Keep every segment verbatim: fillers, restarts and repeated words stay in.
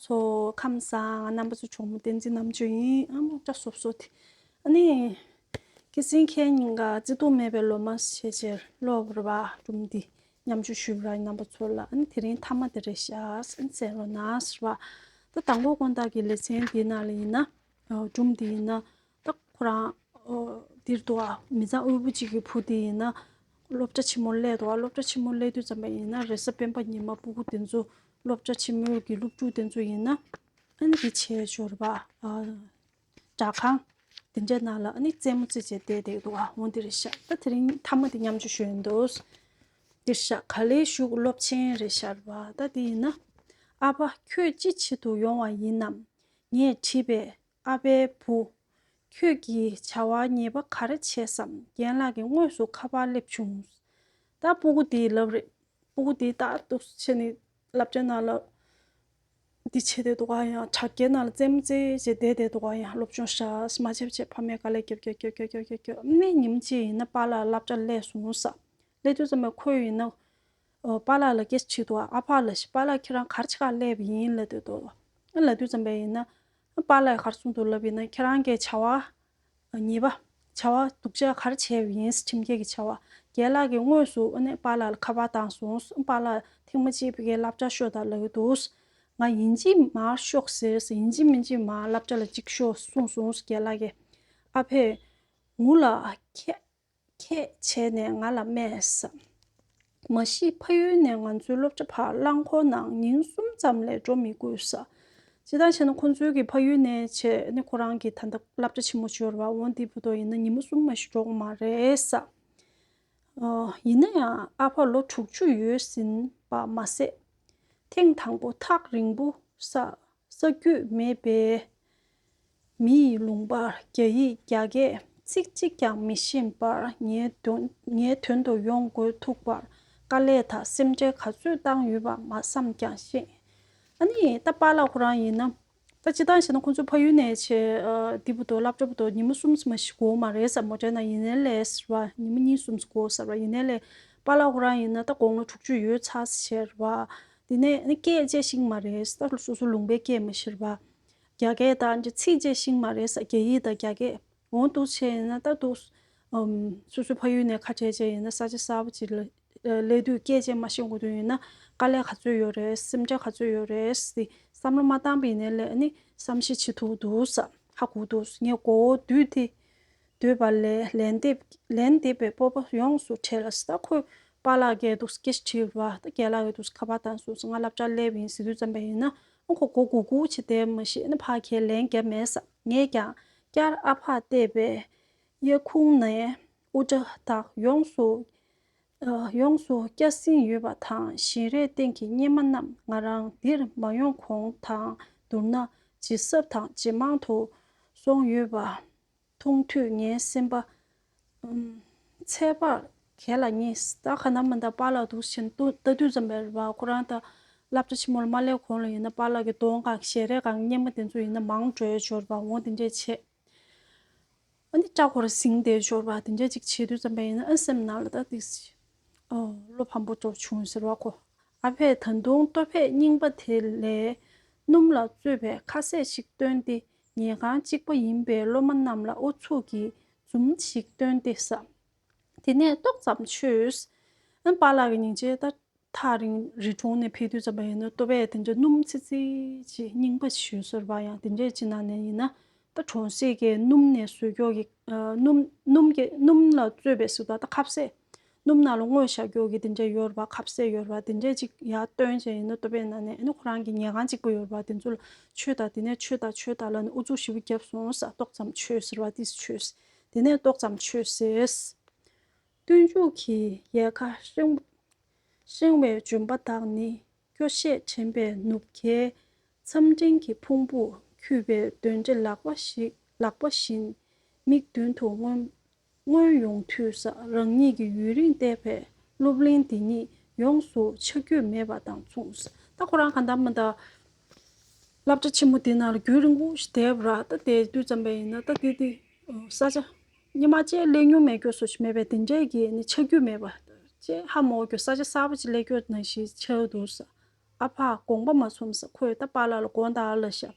ཚོ་ཁམས་བཟང་། རྣམ་པ་ཚོ་གྲོགས་མོ་བསྟན་འཛིན་རྣམ་དཔྱོད་ཡིན། ཨ་མ་སྐྲ་སོབ་སོབ་དེ། ཨ་ནི། ཁྱེད་ཚོ་ཁྱེད་ཉིན་ག་བརྩེ་དུང་མེད་པའི་ལོ་མ་ཞེས་བྱའི་སློབ་ར་བ་སྒྲུང་འདི་མཉམ་སྤྱོད་ཞུས་པ་ར་རྣམ་པ་ཚོ་ལ། ཨ་ནི་དེ་རིང་མཐའ་མ་དེ་རེད་ཤག་ཨ་ནི་གསན་རོགས་གནང་ཟེར་བ། ད་དང་པོ་དགོང་དག་གི་ལེ་ཚན་འདིའི་ནང་ལ་ཡིན་ན། སྒྲུང་འདི་ཡིན་ན། ད་ཁོ་རང་འདིར་འདུག་ཨ། མི་ཚང་དབུལ་པོ་གཅིག་གི་བུ་དེ་ཡིན་ན། སློབ་གྲྭ་ཆེན་མོ་སླེབས་འདུག་ཨ། སློབ་གྲྭ་ཆེན་མོ་སླེབས་དུས་ཙམ་པ་ཡིན་ན་རེས་གཟའ་སྤེན་པ་ཉི་མ་སྤུ་གུ་དེ་ཚོ་སློབ་གྲྭ་ཆེན་མོའི་གི་སློབ་ཕྲུག་དེ་ཚོ་ཡིན་ན། ཨ་ནི་དེ་བྱས་འབྱོར་པ། སྦྲག་ཁང་། དེ་འདྲའི་ནང་ལ་ཨ་ནི་རྩེད་མོ་རྩེ་བྱས་བསྡད་བསྡད་འདུག་ཨ། འོ་འདི་རེད་ཤག་ད་དེ་རིང་མཐའ་མ་དེ་མཉམ་སྤྱོད་ཞུ་ཡོང་འདུག་འདིར་ཤག་ག་ལེར་བཞུགས་སློབ་ཆེན་རེད་ཤག་ར་བ། ད་དེ་ཡིན་ན། ཨ་ཕ་ཁྱོད་ཅི་བྱེད་དུ་ཡོང་བ་ཡིན་ནམ། ངས་དྲིས་པས། ཨ་ཕའི་བུ། ཁྱོད་ཀྱིས་བྱ་བ་ཉེས་པ་ག་རེ་བྱས་སམ། རྒན་ལགས་ཀྱིས་དངོས་སུ་ཁ་པར་སླེབས་བྱུང་། ད་སྤུ་གུ་དེས་ལབ་རེད། སྤུ་གུ་དེས་ཏག་ཏག་བྱས་ནས་སློབ་གྲྭའི་ནང་ལ་འདི་བྱས་བསྡད་འདུག་ག་ཡང་དྲ་རྒྱའི་ནང་ལ་རྩེད་མོ་རྩེ་བྱས་བསྡད་བསྡད་འདུག་ག་ཡང་སློབ་སྦྱོང་བྱས་མ་བྱས་བྱས་ཕ་མས་དཀའ་ལས་རྒྱབ་རྒྱབ་རྒྱབ་རྒྱབ་རྒྱབ་རྒྱབ་རྒྱབ་ནས་ཉིན་གཅིག་ཡིན་ན་པཱ་ལགས་སློབ་གྲྭ་སླེབས་སོང་ས། སླེབས་དུས་ཙམ་པ་ཁོས་ཡིན་ན། ཨོ། པཱ་ལགས་ལ་སྐད་ཆ་དྲིས་འདུག་ཨ་ཕ་ལ་ཞིག་པཱ་ལགས་ཁྱེད་རང་ག་རེ་བྱེད་ག་སླེབས་ཡིན་ལབ་དུས་འདུག་ཨ་ལབ་དུས་ཙམ་པ་ཡིན་ན། པཱ་ལགས་ག་རེ་གསུངས་འདུག་ལབ་ཡིན་ན་ཁྱེད་རང་གིས་བྱ་བ་ཉེས་པ། བྱ་བ་སྡུག་ཅག་ག་རེ་བྱས་པ་ཡིན། ཁྲིམས་འགལ་གྱི་བྱ་བ། རྒན་ལགས་ཀྱིས་དངོས་སུ་ཨ་ནི་པཱ་ལགས་ལ་ཁ་པར་བཏང་སོང་། པཱ་ལགས་ཐེངས་མ་གཅིག་ཕ་གིར་སློབ་གྲྭ་ཤོག་དང་ལབ་ཀྱི་འདུག་ང་ཡིན་གཅིག་མར་ཤོག་ཟེར། ཡིན་གཅིག་མིན་གཅིག་མར་སློབ་གྲྭ་ལ་གཅིག་ཤོག་གསུངས་སོང་། རྒན་ལགས་ཀྱིས། ཨ་ཕས་ངུ་ལ་ཁད། ཁད་བྱས་ནས་ང་ལ་སྨྲས། མ་གཞི་ཕ་ཡུལ་ནས་ང་ཚོའི་སློབ་གྲྭ་བར་རླངས་འཁོར་ནང་ཉིན་གསུམ་ཙམ་ལས་འགྲོ་མི་དགོས་ས། ཇི་ལྟར་བྱས་ན་ཁོང་ཚོའི་གི་ཕ་ཡུལ་ནས་བྱས་ནས་ཁོ་རང་གི་ད་ལྟ་སློབ་གྲྭ་ཆེན་མོ་འབྱོར་བ་འོ་འདི་བར་དུ་ཡིན་ན་ཉི་མ་གསུམ་མ་ཞིག་འགྲོ་གི་མ་རེད་ས། ཨོ། ཡིན་ན་ཡང་ཨ་ཕ་ལོ་དྲུག་ཅུ་ཡོལ་ཟིན་པ་མ་ཟད། ཐེངས་དང་པོ་ཐག་རིང་པོ་ས། ས་རྒྱུས་མེད་པའི་མི་ཡི་ལུང་པར་རྒྱ་ཡིག་རྒྱ་སྐད་ཚིག་གཅིག་ཀྱང་མི་ཤེས་པར་ངའི་དོན་ངའི་དོན་དུ་ཡོང་དགོས་ཐུག་པར་དཀའ་ལས་དང་སེམས་ཁྲལ་ག་ཚོད་བཏང་ཡོད་པ་མ་བསམ་ཀྱང་ཤེས། ཨ་ནི་ད་པཱ་ལགས་ཁོ་རང་ཡིན་ན། ད་སྤྱིར་བཏང་བྱས་ན་ཁོང་ཚོ་ཕ་ཡུལ་ནས་བྱས། ཨ། འདི་བར་དུ་སློབ་གྲྭ་བར་དུ་ཉི་མ་གསུམ་མ་ཞིག་འགོར་མ་རེད་ས། མོ་ཊའི་ནང་ཡིན་ནའི་ལས་ཟེར་བ་ཉི་མ་གཉིས་གསུམ་འགོར་ཟེར་བ་ཡིན་ནའི་ལས། པཱ་ལགས་ཁོ་རང་ཡིན་ན་ད་དགུང་ལོ་དྲུག་ཅུ་ཡོལ་ཚར་ཟེར་བ། དེ་ནས་ནི་སྐད་བཅད་ཤེས་མ་རེད། ད་སོ་སོ་ལུང་པའི་སྐད་མ་ཤེས་པ། རྒྱ་སྐད་དང་ཅི་ཚིག་བཅད་ཤེས་མ་རེད་ས། རྒྱ་ཡིག་དང་རྒྱ་སྐད། འོང་འདུག་བྱས་ན་ད་འདུག་ཨམ། སོ་སོའི་ཕ་ཡུལ་ནས་ཁ་བྲལ་བྱས་ཡིན་ན་ས་ཆ་གསར་པ་ཅིག་ལ་སླེབས་དུས་སྐད་ཆ་མ་ཤེས་དགོས་དུས་ཡིན་ན་དཀའ་ལས་ག་ཚོད་ཡོད་རེད། སེམས་ཁྲལ་ག་ཚོད་ཡོད་རེད་ཟེར་བསམ་བློ་མ་བཏང་པ་ཡིན་ནའི་ལས་ནི་བསམ་ཤེས་བྱེད་ཐུབ་འདུག་ས། ཧ་གོ་འདུག་ངས་མགོ་བོ་བསྡུས་ཏེ་སྡོད་པ་ལས་ལན་འདེབས་ལན་འདེབས་པའི་སྤོབས་པ་ཡོངས་སུ་བྲལ་ལ་ས། ད་ཁོས་པཱ་ལགས་ཀྱིས་འདུག་སྐད་ཆ་དྲིས་པ། ད་རྒན་ལགས་ཀྱིས་འདུག་ཁ་པར་བཏང་སོང་ཟེར། ང་སློབ་གྲྭ་སླེབས་ཡིན་ཟེར་དུས་ཙམ་པ་ཡིན་ན་ཨ་ཁོ་མགོ་སྒུར་སྒུར་བྱས་བསྡད་མ་ཤེས་ནི་ཕར་ཁས་ལན་བརྒྱབ་མེད་ས། ངས་ཀྱང་བསྐྱར་ཨ་ཕར་བལྟས་པས། གཡས་ཁུང་ནས་དབུ་སྐྲ་དག་ཡོངས་སུ། ཨ། ཡོངས་སུ་སྐྱ་སྲིང་ཡོད་པ་དང་བཞིན་རས་སྟེང་གི་གཉེར་མ་རྣམས་ང་རང་འདིར་མ་ཡོང་གོང་དང་བསྡུར་ན་ཇེ་ཟབ་དང་ཇེ་མང་དུ་སོང་ཡོད་པ་མཐོང་དུས་ངའི་སེམས་པ། ཨམ། ཚད་པར་གད་ལ་ཉེ། ད་ག་ན་མ་ད་པཱ་ལགས་འདུག་ཕྱིན་ཏུ་ལྟ་དུས་ཙམ་པའི་རེད་པ། ཁོ་རང་ད་སློབ་གྲྭ་ཆེན་མོ་ལ་མ་སླེབས་གོང་ལ་ཡིན་ན་པཱ་ལགས་ཀྱི་གདོང་གང་ཞལ་རས་གང་གཉེར་མ་དེ་ཚོ་ཡིན་ན་མང་འགྲོ་ཡ་འབྱོར་པ་འོང་དེ་འདྲས་བྱས། ཨ་ནི་སྐྲ་ཁོ་ར་ཟིང་དེ་འབྱོར་བ་དེ་འདྲ་ཅིག་བྱེད་དུས་ཙམ་པ་ཡིན་ན་ཨ་སེམས་ནང་ལ་ད་ཏིག་ཙི། ཨོ། བློ་ཕམ་པོ་འགྲོ་བྱུང་ཟེར་བ་ཁོ། ཨ་ཕས་ད་དུང་ལྟོ་ཕད་རྙིང་པ་དེ་ལས་སྣུམ་ལ་བཙོས་པའི་ཁ་ཟས་ཤིག་བཏོན་ཏེ་ཉལ་ཁང་གཅིག་པ་ཡིན་པའི་སློབ་མ་རྣམས་ལ་ཨུ་ཚུགས་ཀྱི་འཛུམ་ཞིག་བཏོན་ཏེ་ཟ། དེ་ནས་ཏོག་ཙམ་མཆོད། ཨ་པཱ་ལགས་ཀྱི་སྙིང་རྗེ་ད། ཐག་རིང་རི་གྲོང་ནས་ཕེབས་དུས་ཙམ་པ་ཡིན་ན་ལྟོ་ཕད་དེ་འདྲ་སྣུམ་ཚིལ་ཚིལ་ཅིག་རྙིང་པ་ཞིག་ཟེར་བ་ཡང་དེ་འདྲས་ཅིག་ནང་ནས་ཡིན་ན་ད་གྲོང་གསེབ་ཀྱི་སྣུམ་ནས་བཟོས་ཀྱོག་གི། ཨ། སྣུམ་སྣུམ་གྱི་སྣུམ་ལ་བཙོས་པའི་ཟེར་བ་ད་ཁ་ཟས། སྣུམ་ནང་ལ་བརྔོས་བཞག་ཀྱོག་གི་དེ་འདྲས་ཡོད་རེད་པ། ཁ་ཟས་ཡོད་རེད་པ། དེ་འདྲས་ཅིག་ཡར་བཏོན་བྱས་ཡིན་ན་ལྟོ་ཕད་ནང་ནས་ཨ་ནི་ཁོ་རང་གི་ཉལ་ཁང་གཅིག་པ་ཡོད་རེད་པ། དེ་ཚོ་ལ་མཆོད་དང་དེ་ནས་མཆོད་དང་མཆོད་དང་ལབ་ནས་ཨུ་ཚུགས་ཞེ་པོ་བརྒྱབ་སོང་ཟེར། ཏོག་ཙམ་མཆོད་ཟེར་བ་ཏིས་མཆོད། དེ་ནས་ཏོག་ཙམ་མཆོད་ཟེར། སྟོན་མཇུག་གི་ཡལ་ག་ཧྲེང་ཧྲེང་བའི་ལྗོན་པ་དག་ནི་སྐྱོ་ཤས་དྲན་པའི་ནུབ་ཁའི་མཚམས་སྤྲིན་གྱི་ཕུང་པོས་འཁྱུད་པའི་གདོན་འདྲེ་ལག་པ་ཞིག་ལག་པ་བཞིན་མིག་མདུན་དུ་མངོན་མངོན་ཡོང་དུས་ས། རང་ཉིད་ཀྱི་ཡུན་རིང་བལྟས་པའི་སློབ་གླིང་འདི་ཉིད་ཡོངས་སུ་ཆ་རྒྱུས་མེད་པ་དང་མཚུངས། ད་ཁོ་རང་ག་འདྲ་མི་འདྲ། སློབ་གྲྭ་ཆེན་མོ་དེ་ནང་ལ་རྒྱུན་རིང་པོ་ཞིག་བསྡད་པ་ར། ད་དེ་དུས་ཙམ་པ་ཡིན་ན་ད་དེ་དེ་ས་ཆ་ཉི་མ་གཅིག་སླེབས་མྱོང་མེད་སྐྱོ་སོ་ཞིག་མེད་པས་དེ་འདྲས་ཀྱི་ནི་ཆ་རྒྱུས་མེད་པ་ཅེས་ཧ་མ་གོ་སྐྱོ་ས་ཆ་གསར་པ་ཅིག་སླེབས་སྐྱོ་ནང་བཞིན་ཆགས་འདུག་ས། ཨ་ཕ་དགོངས་པ་མ་ཚོམས་ཟེར། ཁོས་ད་པཱ་ལགས་ལ་དགོངས་དག་ལབ་ཤག་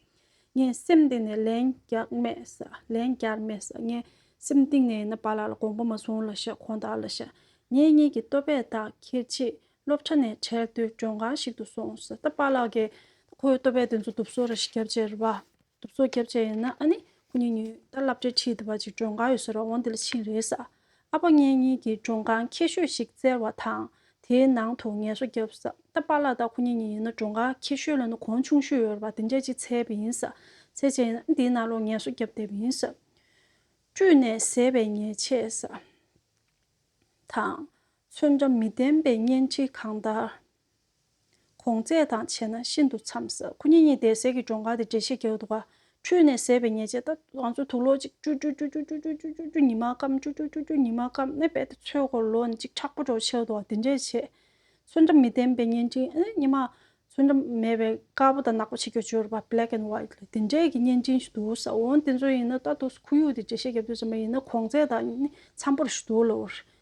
ངས་སེམས་གཏིང་ནས་ལན་རྒྱག་མེད་ཟེར། ལན་བརྒྱབ་མེད་ཟེར། ངས་སེམས་གཏིང་ནས་ཡིན་ན་པཱ་ལགས་ལ་དགོངས་པ་མ་ཚོམས་ལབ་ཤག་དགོངས་དག་ལབ་ཤག་ངེད་གཉིས་ཀྱི་ལྟོ་ཕད་དག་ཁྱེར་ཆེད་སློབ་གྲྭ་ནས་བྲལ་དུས་མགྲོན་ཁང་ཞིག་ཏུ་སོང་ཟེར། ད་པཱ་ལགས་ཀྱིས་ཁོའི་ལྟོ་ཕད་དེ་ཚོ་དུབ་སོ་ར་ཞིག་བརྒྱབ་བྱས་རེད་པ། དུབ་སོ་བརྒྱབ་བྱས་ཡིན་ན་ཨ་ནི་ཁོ་གཉིས་གཉིས་ད་སློབ་གྲྭའི་འཁྲིས་དེ་བ་ཅིག་མགྲོན་ཁང་ཡོད་ས་ར། འོང་དེ་ལ་ཕྱིན་རེད་ཟེར། ཨ་ཕ་ངེད་གཉིས་ཀྱིས་མགྲོན་ཁང་ཁྱད་ཤོས་ཤིག་བཙལ་བ་དང་དེའི་ནང་དུ་ངལ་གསོ་བརྒྱབ་ཟེར། ད་པཱ་ལགས་དང་ཁོ་གཉིས་གཉིས་ཡིན་ན་མགྲོན་ཁང་ཁྱད་ཤོས་ལ་ནི་གོང་ཆུང་ཤོས་ཡོད་རེད་པ། དེ་འདྲས་ཅིག་བཙལ་བ་ཡིན་ཟེར། བཙལ་བྱས་ཡིན་ན་འདིའི་ནང་ལོགས་ངལ་གསོ་བརྒྱབ་བསྡད་པ་ཡིན་ཟེར། བཀྲུས་ནས་བཟས་པའི་ཉེས་ཆད་ཟེར། དང་། མཚོན་ཆ་མི་ལྡན་པའི་བརྙན་འཕྲིན་གང་ལྟར། གོང་ཚད་དང་བྱས་ན་ཤིན་ཏུ་འཚམ་ཟེར། ཁོ་གཉིས་གཉིས་བསྡད་སའི་གི་མགྲོན་ཁང་དེ་འགྲེལ་བཤད་རྒྱག་འདུག་ག་བཀྲུས་ནས་བཟས་པའི་ཉེས་ཆད། ད་ང་ཚོ་དུག་ལོག་ཅིག་བཀྲུ་བཀྲུ་ཉི་མ་སྐམ། བཀྲུ་བཀྲུ་བཀྲུ་བཀྲུ་ཉི་མ་སྐམ། ཨ་ནི་དཔེ་དེ་ཚོས་གོ་ལོག་ནས་ཅིག་མཁྲེགས་པོ་འདྲ་བོ་ཆགས་འདུག་ག་དེ་འདྲས་བྱས། མཚོན་ཆ་མི་ལྡན་པའི་བརྙན་འཕྲིན། ཨ་ནི་ཉི་མ་མཚོན་ཆ་མེད་པའི་དཀར་པོ་དང་ནག་པོ་བྱེད་རྒྱུ་ཅིག་ཡོད་རེད་པ། Black and White ལ་དེ་འདྲའི་གི་བརྙན་འཕྲིན་ཞིག་འདུག་ཟེར། འོ་དེ་ཚོ་ཡིན་ན་ད་དུང་ཁོར་ཡུག་དེ་འགྲེལ་བཤད་རྒྱབ་དུས་ཙམ་པ་ཡིན་ན་གོང་ཚད་དང་འཚམ་པོ་རེད་ཞིག་འདུག་ལབ་པ་རེད།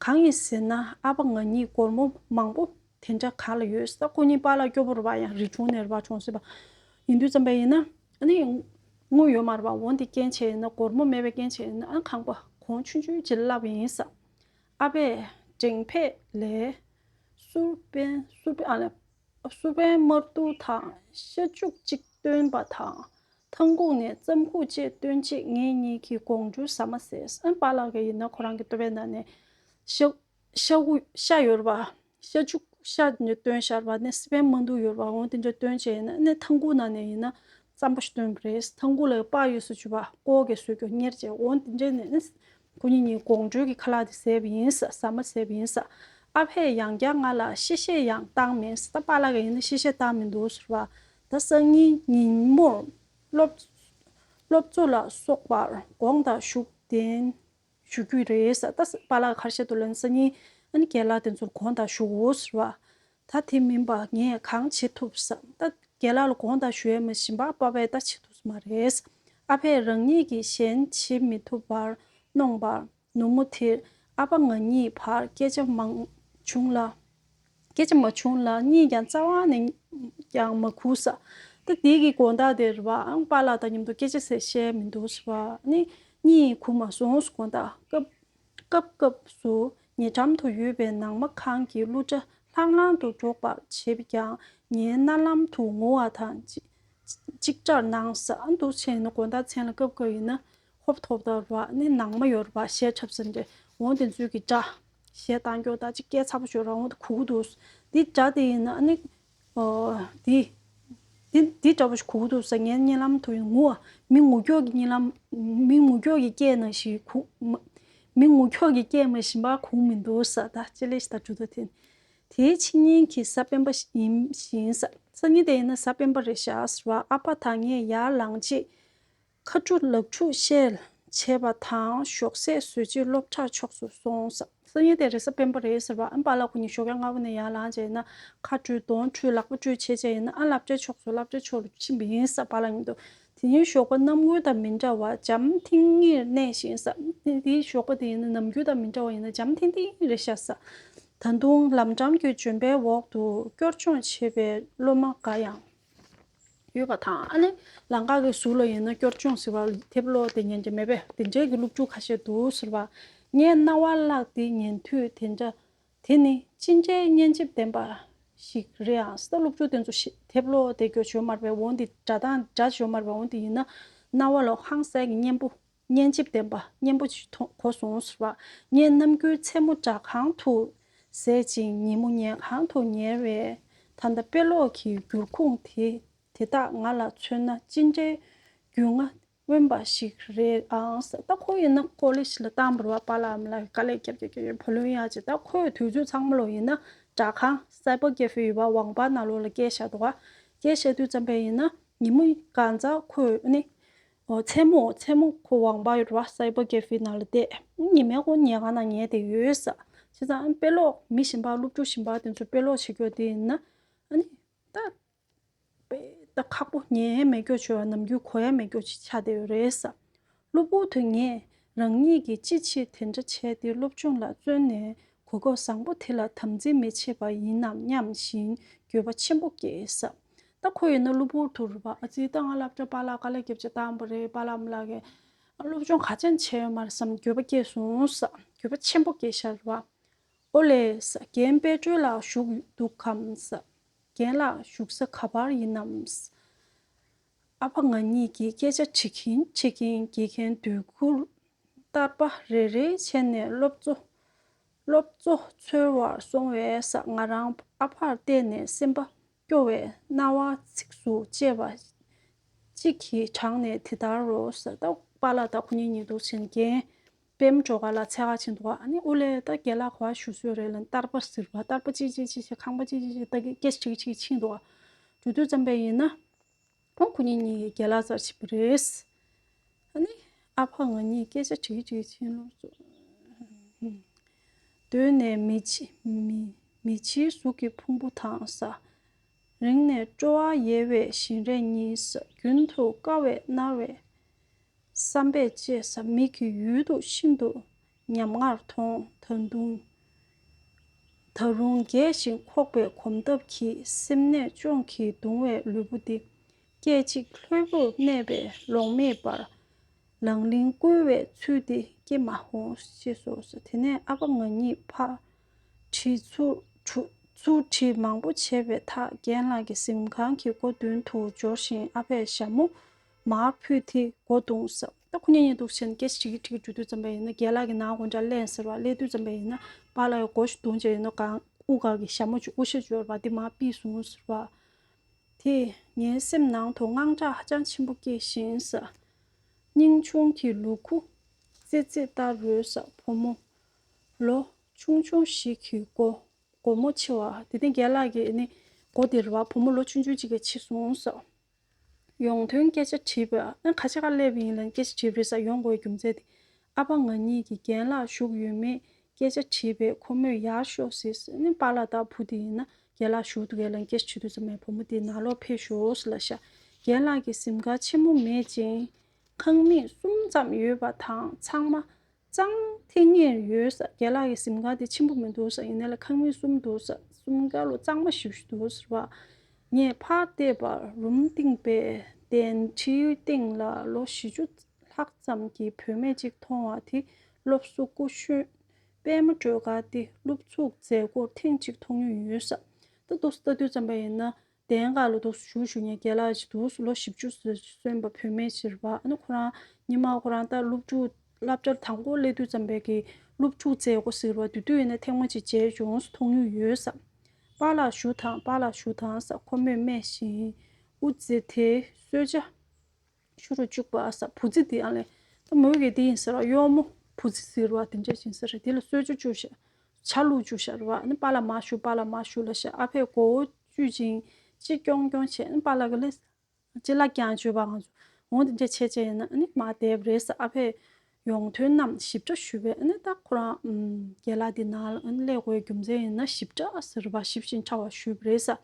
གང་ཡིན་ཟེར་ན་ཨ་ཕ་ང་གཉིས་སྒོར་མོ་མང་པོ་དེ་འདྲ་གང་ལ་ཡོད་ཟེར། ད་ཁོ་གཉིས་པཱ་ལགས་སྐྱོ་པོ་རེད་པ། ཡང་རི་ཁྲོད་ནས་རེད་པ། ཆུང་སྲིད་པ་ཡིན་དུས་ཙམ་པ་ཡིན་ན་ཨ་ནི་དངུལ་ཡོད་མ་རེད་པ། འོ་དེ་རྐྱེན་བྱས་ཡིན་ན་སྒོར་མོ་མེད་པའི་རྐྱེན་བྱས་ཡིན་ན་ཨ་ཁང་པ་གོང་ཆུང་ཆུང་ཅིག་བརླགས་པ་ཡིན་ཟེར། ཨ་ཕས་འགྲེང་བུ་ལས་སུར་པན་སུར་པན་ཨ་ལ། སུར་པན་དམར་ཐུག་དང་ཤ་ཆུ་གཅིག་བཏོན་པ་དང་། ཐང་ཁུག་ནས་རྩམ་ཁུག་བཅས་བཏོན་རྗེས་ངེད་གཉིས་ཀྱིས་དགོང་དྲོའི་ཟ་མ་ཟས། ཨ་པཱ་ལགས་ཀྱིས་ཡིན་ན་ཁོ་རང་གི་ལྟོ་ཕད་ནང་ནས་ཤ་ཤ་ཁུ་ཤ་ཡོད་རེད་པ། ཤ་ཆུ་ཤ་ནས་བཏོན་བཞག་པ་ནས་སི་པན་དམར་ཐུག་ཡོད་རེད་པ། འོ་དེ་འདྲ་བཏོན་བྱས་ཡིན་ན་ཨ་ནི་ཐང་ཁུག་ནང་ནས་ཡིན་ན་རྩམ་པ་ཞིག་བཏོན་པ་རེད། ཐང་ཁུག་ལ་པགས་ཡོད་ས་བྱུག་པ་ཀོ་གེ་བཟོས་རྒྱུ་གཉེར་བྱས། འོ་དེ་འདྲས་ནས་ཨ་ནི། ཁོ་གཉིས་གཉིས་དགོང་དྲོའི་གི་ཁ་ལག་དེ་བཟས་པ་ཡིན་ཟེར། ཟ་མ་བཟས་པ་ཡིན་ཟེར། ཨ་ཕས་ཡང་བསྐྱར་ང་ལ་ཤེས་བཤད་ཡང་བཏང་མེད་ཟེར། ད་པཱ་ལགས་ཀྱིས་ཡིན་ན་ཤེས་བཤད་བཏང་མི་འདུག་ཟེར་བ། ད་སང་ཉིན་ཉིན་མོར་སློབ་སློབ་གཙོ་ལ་སོགས་པར་དགོངས་དག་ཞུ་གཏན་ཞུ་རྒྱུ་རེད་ཟེར། ད་པཱ་ལགས་ག་རེ་བཤད་འདུག་ལབ་ན་སང་ཉིན་ཨ་ནི་རྒན་ལགས་དེ་ཚོར་དགོངས་དག་ཞུ་དགོས་ཟེར་བ། ད་དེ་མིན་པ་ངས་གང་བྱེད་ཐུབ་ཟེར། ད་རྒན་ལགས་ལ་དགོངས་དག་ཞུ་ཡས་མ་ཤེས་པ་པ་ཕས་ད་བྱེད་ཐུབ་ས་མ་རེད། ཨ་ཕས་རང་ཉིད་ཀྱིས་གཞན་བྱེད་མི་ཐུབ་པར་གནོངས་པར་ནུབ་མོ་དེར་ཨ་ཕ་ང་གཉིས་བར་སྐད་ཆ་མང་བྱུང་ལ། སྐད་ཆ་མ་བྱུང་ལ་གཉིད་ཀྱང་རྩ་བ་ནས་ཀྱང་མ་ཁུག་ཟེར། ད་དེ་གི་དགོང་དག་དེར་བ་ཨང་པཱ་ལགས་དང་མཉམ་དུ་སྐད་ཆ་ཟེར་བཤད་མི་འདུག་ཟེར་བ་ནི་གཉིད་ཁུག་མ་སོང་ཟེར། དགོང་དག་སྐབས་སྐབས་སྐབས་སུ་ཉེ་འགྲམ་དུ་ཡོད་པའི་ནང་མ་ཁང་གི་གླུ་སྒྲ་ལྷང་ལྷང་དུ་སྒྲོག་པར་བྱེད་ཀྱང་ངའི་རྣ་ལམ་དུ་ངུ་བ་དང་ཅི་ཅིག་ཅར་སྣང་ཟེར། ཨ་འདུག་བྱས་ནས་དགོང་དག་མཚན་ལ་སྐབས་སྐབས་ཡིན་ན་ཧོབ་ཐོབ་དང་ར་ནི་ནང་མ་ཡོད་རེད་པ། གཞས་འཁྲབ་ས་འདྲ་འོ་དེ་ཚོའི་གི་སྒྲ་གཞས་བཏང་རྒྱུ་དང་ཅིག་སྐད་ཚ་པོ་ཤོར་ར་འོ་དེ་གུག་འདུག་འདི་སྒྲ་དེ་ཡིན་ན་ཨ་ནི་འདི་འདི་འདི་འདྲ་པོ་ཞིག་གུག་འདུག་ཟེར། ངའི་གཉིད་ལམ་དུ་ཡིན་ངུ་བ། མི་ངུ་སྐྱོ་གི་གཉིད་ལམ། མི་ངུ་སྐྱོ་གི་སྐད་ནང་བཞིན་གུག་མ་མི་ངུ་སྐྱོ་གི་སྐད་མ་བཞིན་པ་གུག་མི་འདུག་ཟེར། ད་ཅི་ལས་ཤི་ད་གྲུ་ད་ཐེན། དེའི་ཕྱི་ཉིན་གྱི་གཟའ་སྤེན་པ་ཡིན་ཞིང་ས་སང་ཉིན་དེ་ཡིན་ན་གཟའ་སྤེན་པ་རེད་ཤག་ཟེར་བ། ཨ་ཕ་དང་ངས་ཡར་ལངས་རྗེས་ཁ་ཕྲུ་ལག་ཕྲུག་བཤལ་བྱས་པ་དང་ཞོགས་ཟས་ཟོས་རྗེས་སློབ་གྲྭར་ཕྱོགས་སུ་སོང་ས། སང་ཉིན་དེ་རེད་གཟའ་སྤེན་པ་རེད་ཟེར་བ། ཨ་པཱ་ལགས་ཁོ་གཉིས་ཞོགས་ཀས་སྔ་པོ་ནས་ཡར་ལངས་རྗེས་ན་ཁ་བཀྲུས་གདོང་བཀྲུས་ལག་པ་བཀྲུས་བྱས་རྗེས་ཡིན་ན་ཨ་སློབ་གྲྭའི་ཕྱོགས་སུ་སློབ་གྲྭའི་ཕྱོགས་ལ་ཕྱིན་པ་ཡིན་ས། པཱ་ལགས་མཉམ་དུ། དེ་ཉིན་ཞོགས་པ་གནམ་སྒོ་དང་མི་འདྲ་བར་འཇམ་ཐིང་ངེར་གནས་ཤིང་ས། དེའི་ཞོགས་པ་དེ་ཡིན་ན་ནམ་རྒྱུན་དང་མི་འདྲ་བ་ཡིན་ན་འཇམ་ཐིང་ཐིང་རེད་ཤག་ས། ད་དུང་ལམ་འགྲམ་གྱི་ལྗོན་པའི་འོག་ཏུ་སྐྱོར་སྦྱོང་བྱེད་པའི་སློབ་མ་འགའ་ཡང་ཡོད་པ་དང་། ཨ་ནི་ལམ་ཁ་གི་ཟུར་ལ་ཡིན་ན་སྐྱོར་སྦྱོང་ཟེར་བ་དེབ་ཀློག་དེ་ཉན་གྱི་མེད་པས་དེ་འདྲའི་གི་སློབ་ཕྲུག་ཁ་ཤས་འདུག་ཟེར་བ། ངས་རྣ་བར་བླངས་ཏེ་ཉན་དུས་དེ་འདྲ། དེ་ནི་ཅི་འདྲའི་སྙན་འཇེབས་ལྡན་པ་ཞིག་རེད་ཨང་། ད་སློབ་ཕྲུག་དེ་ཚོ་ཞི་དེབ་ཀློག་དེ་སྐྱོ་བྱོས་མར་བས་འོང་དེ་སྒྲ་གདངས་སྒྲ་བྱོས་མར་བས་འོང་དེ་ཡིན་ན་རྣ་བ་ལ་ཧང་སངས་ཀྱི་སྙན་པོ་སྙན་འཇེབས་ལྡན་པ་སྙན་པོ་ཞིག་མཐོང་གོ་སོང་ཟེར་བ། ངས་ནམ་རྒྱུན་མཚན་མོ་སྦྲག་ཁང་དུ་ཟས་ཅིང་ཉིན་མོ་ཉལ་ཁང་དུ་ཉལ་བས་ད་ལྟ་དཔེ་ཀློག་གི་འགྱུར་ཁུངས་དེ་དེ་དག་ང་ལ་མཚོན་ན་ཅི་འདྲའི་རྒྱུས་མངའ་དབེན་པ་ཞིག་རེད་ཨང་ཟེར། ད་ཁོ་ཡིན་ན་ཀོ་ལེ་ཇི་ལ་བཏང་བ་རེད་པ། པཱ་ལགས་ཨ་མ་ལགས་ཀྱིས་དཀའ་ལས་རྒྱབ་རྒྱབ་རྒྱབ་རྒྱབ་བུ་ལོན་གཡར་བྱས། ད་ཁོས་དུས་ཚོད་ཚང་མ་ལོ་ཡིན་ན་སྦྲག་ཁང་སའི་པར་ཀེ་ཧྥེ་ཡོད་པ་ཝང་པ་ནང་ལོགས་ལ་བསྐྱལ་བཞག་འདུག་ག་བསྐྱལ་བཞག་དུས་ཙམ་པས་ཡིན་ན་ཉིན་མོ་གང་ཚ་ཁོས་ནི་ཨོ་མཚན་མོ་མཚན་མོ་ཁོ་ཝང་པ་ཡོད་རེད་པ། སའི་པར་ཀེ་ཧྥེ་ནང་ལ་བསྡད། ཉི་མའི་ཁོ་ཉལ་ཁང་ནང་ཉལ་བསྡད་ཡོད་ཟེར། བྱས་ཙང་དཔེ་ཀློག་མི་གཞན་པ་སློབ་ཕྲུག་གཞན་པ་དེ་ཚོ་དཔེ་ཀློག་བྱེད་རྒྱུ་དེ་ཡིན་ན་ཨ་ནི་ད། དཔེ་ད་ཁག་པོ་ཉན་མེད་སྐྱོ་བྱོས་པ་ནམ་རྒྱུན་གོ་ཡ་མེད་སྐྱོ་ཅིག་ཆགས་བསྡད་ཡོད་རེད་ཟེར། གློ་བུར་དུ་ངས་རང་ཉིད་ཀྱིས་ཅི་བྱེད་དེ་འདྲ་བྱས་ཏེ་སློབ་སྦྱོང་ལ་བརྩོན་ནས་གོ་སྐབས་བཟང་པོ་དེ་ལ་དམ་འཛིན་མི་བྱེད་པ་ཡིན་ནམ་སྙམ་ཞིང་ འགྱོད་པ་ཆེན་པོ་སྐྱེས་ས། ད་ཁོ་ཡིན་ན་གློ་བུར་དུ་རེད་པ། ཨ་ཙི་ད་ང་སློབ་གྲྭ་པཱ་ལགས་དཀའ་ལས་བརྒྱབ་བྱས་བཏང་པ་རེད། པཱ་ལགས་རྨོ་ལགས་ཀྱིས་སློབ་སྦྱོང་ག་ཅན་བྱས་ཡོད་མ་རེད་བསམ་འགྱོད་པ་སྐྱེས་སོང་ས། འགྱོད་པ་ཆེན་པོ་སྐྱེས་ཤག་རེད་པ། ཨོ་ལེ་ས། རྒན་དཔལ་སྒྲོན་ལགས་བཞུགས་འདུག་གམ་ས། རྒན་ལགས་བཞུགས་ས་ག་པར་ཡིན་ནམ་ས། ཨ་ཕ་ང་གཉིས་ཀྱིས་སྐད་ཆ་དྲི་གིན་དྲི་གིན་དགེ་རྒན་དུས་འཁོར་བསྟར་པ་རེ་རེ་བྱས་ནས་སློབ་གཙོ་སློབ་གཙོ་འཚོལ་བར་སོང་བས་ས། ང་རང་ཨ་ཕར་བལྟས་ནས་སེམས་པ་སྐྱོ་བས་རྣ་བ་ཚིགས་སུ་བཅད་པ་གཅིག་གིས་དྲངས་ནས་དེ་ལྟར་རོ་ས། ད་པཱ་ལགས་ད་ཁོ་གཉིས་གཉིས་འདུག་ཕྱིན་རྒན་པད་མ་སྒྲོལ་དཀར་ལགས་འཚོལ་ག་ཕྱིན་འདུག་ཨ་ནི་ཨུ་ལས་ད་རྒན་ལགས་ག་པར་བཞུགས་སྲོལ་རེད་ལབ་ནས་བསྟར་པ་ཟེར་བ། བསྟར་པ་གཅིག་གཅིག་གཅིག་བྱས་ཁང་པ་གཅིག་གཅིག་གཅིག་ད་གི་སྐད་ཆ་དྲི་གིན་དྲི་གིན་ཕྱིན་འདུག་འགྲོ་དུས་ཙམ་པ་ཡིན་ན། ཨོ་ཁོ་གཉིས་གཉིས་ཀྱིས་རྒན་ལགས་རྩར་ཕྱིན་པ་རེད། ཨ་ནི་ཨ་ཕ་ང་གཉིས་སྐད་ཆ་དྲི་གིན་དྲི་གིན་ཕྱིན་ལོག་སོང་། གདོད་ནས་མི་འཆི་མི་མི་འཆིའི་གཟུགས་ཀྱི་ཕུང་པོ་དང་ས། རིང་ནས་སྤྲོ་བ་ཡལ་བའི་བཞིན་རས་གཉིས་ས། རྒྱུན་དུ་དཀའ་བས་མནར་བའི་བསམ་པས་བཅད་ས། མིག་གི་ཡུལ་དུ་ཤིན་ཏུ་ཉམ་ངར་མཐོང་། ད་དུང་ད་རུང་རྒས་ཤིང་འཁོགས་པའི་གོམ་སྟབས་ཀྱིས་སེམས་ནད་གཅོང་གིས་གདུང་བའི་ལུས་པོ་འདི། སྐད་ཅིག་ལྷོད་པོར་གནས་པའི་ལོང་མེད་པར། ལང་ལིང་བསྐུལ་བའི་ཚུལ་འདི་སྐྱེ་མ་འོང་ཞེས་སོ། དེ་ནས་ཨ་ཕ་ང་གཉིས་ཕར་དྲི་ཚུར་དྲུ་ཚུར་དྲི་མང་པོ་བྱས་པའི་མཐར་རྒན་ལགས་ཀྱི་གཟིམ་ཁང་གི་སྒོ་མདུན་དུ་འབྱོར་ཞིང་ཨ་ཕས་ཞྭ་མོ་མར་ཕུད་དེ་སྒོ་བརྡུངས་ས། ད་ཁོ་གཉིས་གཉིས་འདུག་ཕྱིན་སྐད་ཆ་དྲི་གིན་དྲི་གིན་འགྲོ་དུས་ཙམ་པ་ཡིན་ན་རྒན་ལགས་ཀྱི་ནང་སྒོ་འགྲམ་སླེབས་ཟེར་བ། སླེབས་དུས་ཙམ་པ་ཡིན་ན་པཱ་ལགས་ཀྱི་སྒོ་ཞིག་བརྡུངས་བྱས་ཡིན་ནོ་གང་དབུ་ག་གི་ཞྭ་མོ་ཅིག་དབུ་ཞྭ་ཅིག་ཡོད་རེད་པ། དེ་མར་ཕུད་སོང་ཟེར་བ། དེས་ངའི་སེམས་ནང་དུ་དངངས་སྐྲག་ཧ་ཅང་ཆེན་པོ་སྐྱེས་ཤིང་ས། སྙིང་ཆུང་གི་ལུ་གུ་ཙེ་ཙེ་ལྟར་རོལ་ས། བུ་མོ་ལོ་ཆུང་ཆུང་ཞིག་གི་མགོ་སྒོར་མོ་ཕྱེ་བ། དེ་ནས་རྒན་ལགས་ཀྱིས་ནི་སྒོ་དེ་རེད་པ། བུ་མོ་ལོ་ཆུང་ཆུང་ཅིག་གིས་ཕྱེ་སོང་ས། ཡོང་དོན་སྐད་ཆ་དྲིས་པས། ཨ་ཁ་ཤས་ཁ་སླེབས་ཡིན་ལབ་སྐད་ཆ་དྲིས་པ་རེད་ས། ཡོང་དགོས་རྒྱུ་མཚན་དེ། ཨ་ཕ་ང་གཉིས་ཀྱིས་རྒན་ལགས་བཞུགས་ཡོད་མེད་སྐད་ཆ་དྲིས་པས། ཁོ་མོས་ཡར་ཤོག་ཟེར། ཨ་ནི་པཱ་ལགས་དང་བུ་དེ་ཡིན་ན་རྒན་ལགས་བཞུགས་འདུག་གས་ལབ་སྐད་ཆ་དྲིས་དུས་ཙམ་པ་བུ་མོ་དེས་ནང་ལོགས་ཕེབས་ཤོག་ཟེར་ལབ་ཤག་རྒན་ལགས་ཀྱི་གཟིམ་ཁང་ཆེན་མོ་མེད་ཅིང་ཁང་མིག་གསུམ་ཙམ་ཡོད་པ་དང་ཚང་མ་གཙང་ཐིང་ངེར་ཡོད་ས། རྒན་ལགས་ཀྱི་གཟིམ་ཁང་དེ་ཆེན་པོ་མི་འདུག་ས། ཡིན་ནའི་ལ་ཁང་མིག་གསུམ་འདུག་ས། གསུམ་ཀ་ལོ་གཙང་མ་ཞེ་པོ་ཞིག་འདུག་ཟེར་བ། ངས་ཕར་བལྟས་པར་རུམ་བཏིང་པའི་གདན་ཁྲིའི་སྟེང་ལ་ལོ་བཞི་བཅུ་ལྷག་ཙམ་གྱི་བུད་མེད་ཅིག་མཐོང་བ་དེ་སློབ་གསོ་སྐུ་གཞོན་པད་མ་སྒྲོལ་དཀར་དེ་སློབ་ཚུགས་མཛད་སྒོར་ཐེངས་གཅིག་མཐོང་མྱོང་ཡོད་ས། ད་འདུག་སེ་ལྟ་དུས་ཙམ་པ་ཡིན་ན། གདན་ཁ་ལ་འདུག་སེ་བཞུགས་བཞུགས་མཁན་རྒན་ལགས་ཅིག་འདུག་སེ་ལོ་བཞི་བཅུ་ཙམ་སོན་པ་བུད་མེད་ཅིག་རེད་པ། ཨ་ནི་ཁོ་རང་ཉི་མ་ཁོ་རང་ད་སློབ་ཕྲུག་སློབ་གྲྭར་དང་པོ་སླེབས་དུས་ཙམ་པའི་གི་སློབ་ཕྲུག་མཛད་སྒོ་ཟེར་བ་དེ་དུས་ཡིན་ན་ཐེངས་མ་གཅིག་མཇལ་བྱུང་སོང་། མཐོང་མྱོང་ཡོད་ས། པཱ་ལགས་བཞུགས་དང་པཱ་ལགས་བཞུགས་དང་ས། ཁོ་མོས་སྨྲས་ཤིང་དབུ་རྩེ་དེའི་གསོལ་ཇ་བཞུ་རུ་བཅུག་པ་ས། བུ་རྫི་དེ་ཨ་ལས་ད་མོ་གི་དེ་ཡིན་ཟེར་བ། གཡོག་མོ་བུ་རྫི་ཟེར་བ་དེ་འདྲ་ཡིན་ཟེར། དེ་ལ་གསོལ་ཇ་བཅུག་ཤག་ཇ་བླུགས་བཅུག་ཤག་རེད་པ། ཨ་ནི་པཱ་ལགས་མར་བཞུགས། པཱ་ལགས་མར་བཞུགས་ལབ་ཤག་ཨ་ཕས་མགོ་བོ་གཅུས་ཤིང་ཅི་ཀྱོང་ཀྱོང་བྱས། ཨ་ནི་པཱ་ལགས་ཀྱིས་ལས་ཅི་ལ་ཀྱང་བཅོས་པ་ང་ཚོ་འོང་དེ་འདྲ་བྱས་བྱས་ཡིན་ན་ཨ་ནི་མར་བསྡད་པ་རེད་ས། ཨ་ཕས་ཡོང་དོན་རྣམས་ཞིབ་ཕྲ་ཞུས་པས། ཨ་ནི་ད་ཁོ་རང་ཨམ་རྒན་ལགས་དེ་ནང་ལ་ཨ་ནི་སླེབས་དགོས་རྒྱུ་མཚན་ཡིན་ན་ཞིབ་ཕྲ་ཟེར་བ་ཞིབ་ཅིང་ཕྲ་བ་ཞུས་པ་རེད་ས།